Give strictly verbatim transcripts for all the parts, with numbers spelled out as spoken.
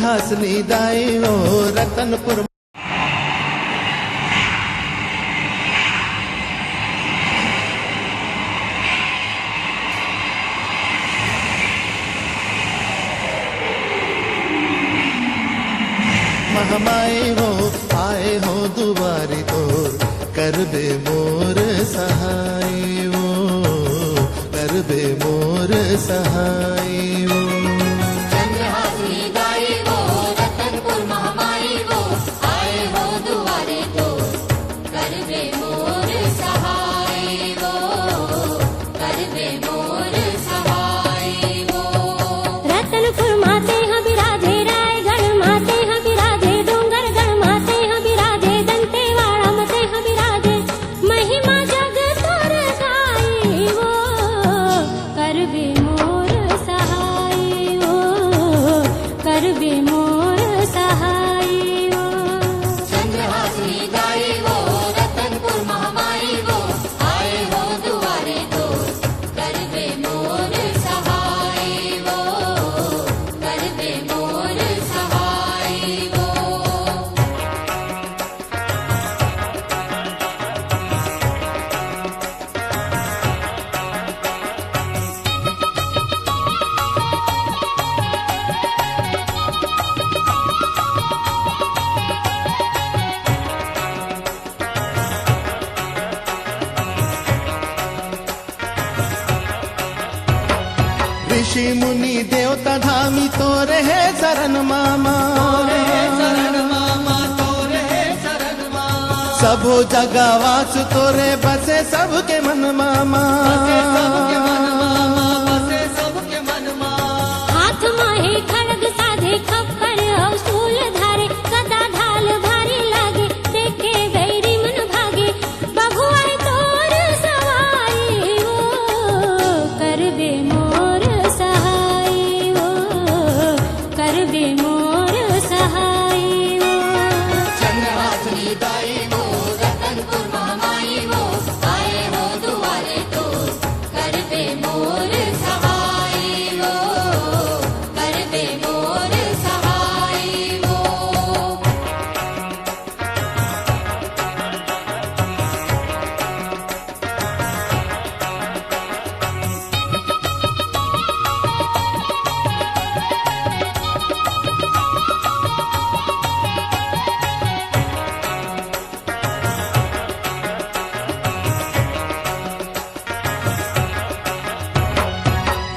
हसनी दाई वो रतनपुर। महमाई वो आए हो दुआरी तोर, करबे मोर सहाय वो, करबे मोर सहाय वो। चंद्रहासिनी दाई वो, रतनपुर महमाई वो, आए हो दुआरे तो, करबे मोर सहाय वो, करबे मोर सहाय वो। रतनपुर माते ह बिराजे, रायगढ़ माते ह बिराजे, डोंगरगढ़ माते ह बिराजे, दंतेवाड़ा माते ह बिराजे, महिमा जग तोर गाई वो, करबे मोर सहाय वो, करबे मोर सहाय वो। चंद्रहासिनी दाई वो, रतनपुर महमाई वो, आए हो दुआरे तो, करबे मोर सहाय वो, करबे मोर सहाय वो। ऋषि मुनि देवता धामी तोरे हे शरण मामा। तोरे हे शरण मामा, तोरे हे शरण मामा। सबो जगह वास तोरे बसे सबके मन मामा। बसे सबके मन मामा, बसे सबके मन मामा। हाथ मा हे खड़ग साधे खप्पर अउ शूल धारे, गदा ढाल भारी लागे, देखे बैरी मन भागे। बघवा तोर सवारी वो, करबे मोर सहाय वो, करबे मोर सहाय वो। चंद्रहासिनी दाई वो, रतनपुर महामाई वो, आए हो दुआरे तो, करबे मोर सहाय वो, करबे मोर सहाय वो।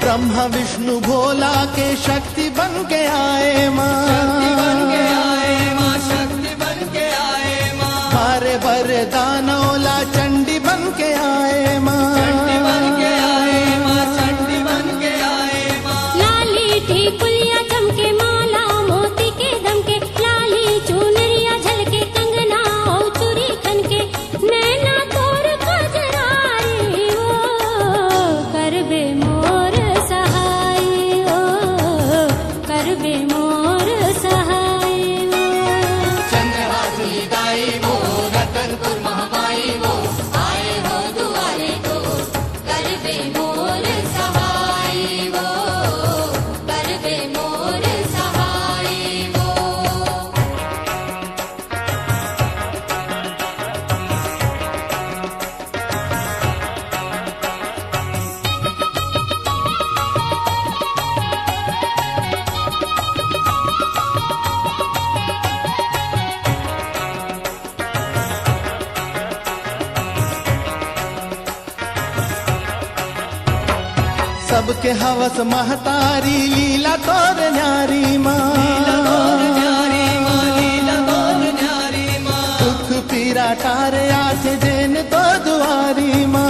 ब्रह्मा विष्णु भोला के शक्ति बन के आए माँ। शक्ति बन के आए माँ, शक्ति बन के आए माँ। मारे बरदान ओला चंडी बन के आए माँ। चंडी बन के आए माँ, चंडी बन के आए माँ। लाली टिकुलिया चमके, माला मोती के दमके, लाली चुनरिया झलके, कंगना अउ चूरी खनके, नैना तोर कजरारी ओ, करबे मोर सहाय ओ, करबे मोर सहाय ओ। चंद्रहासिनी दाई वो, रतनपुर महामाई वो, आए हो दुआरे तो, करबे मोर सहाय वो, करबे मोर सहाय वो। सबके हवस महतारी लीला तोर न्यारी माँ। लीला तोर न्यारी माँ, लीला तोर न्यारी माँ। दुख पीरा टारे आथे जेन तो दुआरी माँ।